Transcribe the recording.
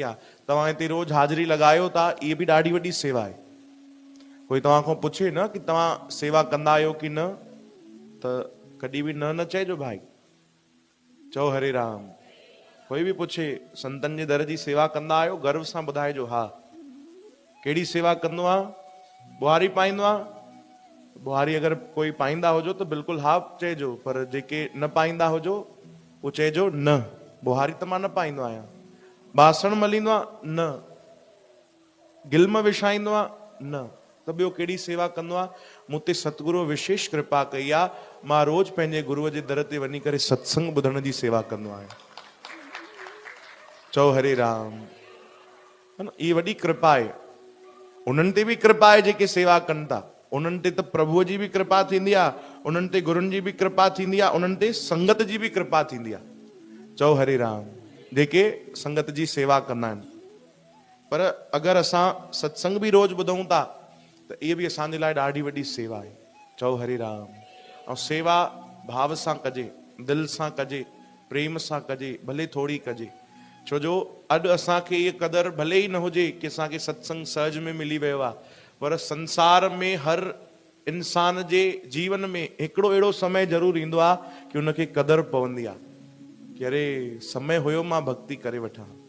ٿيندي آهي. توهان هتي روز حاضري لڳايو ٿا، اها به ڏاڍي وڏي سيوا آهي. ڪوئي توهان کان پڇي نه ڪي توهان سيوا ڪندا آهيو ڪي نه ته ڪڏهن به نه نه چئجو ڀائي. چئو هري رام. ڪوئي به پڇي سنتن جي در جي سيوا ڪندا آهيو گرو سان ٻڌائجو ها. ڪهڙي سيوا ڪندو آهان؟ ٻهاري پائيندو آهان؟ ٻهاري اگر ڪوئي پائيندا هجو ته بلڪل ها چئجو پر جيڪي نه پائيندا هجو اهو چئجو نه ٻهاري ته مان نه پائيندو آهيان. باسڻ مليندو آهيان؟ نه. گلم وڇائيندو آهيان؟ نه. ته ٻيو ڪهڙي سيوا ڪندو آهيان؟ مون تي ستگروء وشيش ڪرپا ڪئي آهي، مان روز پنهنجي گروء جي در تي وڃي ڪري ستسنگ ٻڌڻ جي سيوا ڪندو آهيان. چئو هري رام. ها نه، هيء وڏي ڪرپا آهي. انهن تي به ڪرپا آهي جيڪي سيوا ڪن ٿا. انهن تي ته پرڀوء جي به ڪرپا ٿيندي آهي، انهن تي گرن جي به ڪرپا ٿيندي آهي، انهن تي سنگت جي به ڪرپا ٿيندي آهي. چئو هري رام. جيڪي سنگت جي سيوا ڪندا آهن. پر اگر اسان ستسنگ به روز ٻڌون ٿا ته اهي به اسان جي لاء ڏاڍي وڏي سيوا آهي. چئو هري رام. ۽ سيوا ڀاو سان ڪجي، دل سان ڪجي، پريم سان ڪجي، ڀلي ٿوري ڪجي. ڇو جو اڄ اسان کي اهي قدر ڀلي ئي نه هجي ڪي اسان کي ستسنگ سهج ۾ ملي ويو آهي پر سنسار ۾ هر انسان جي جيون ۾ هڪڙو اهڙو سمي ضرور ايندو آهي ڪي ان کي قدر پوندي آهي ڪي اري سمي هيو مان ڀڳتي ڪري وٺان ها.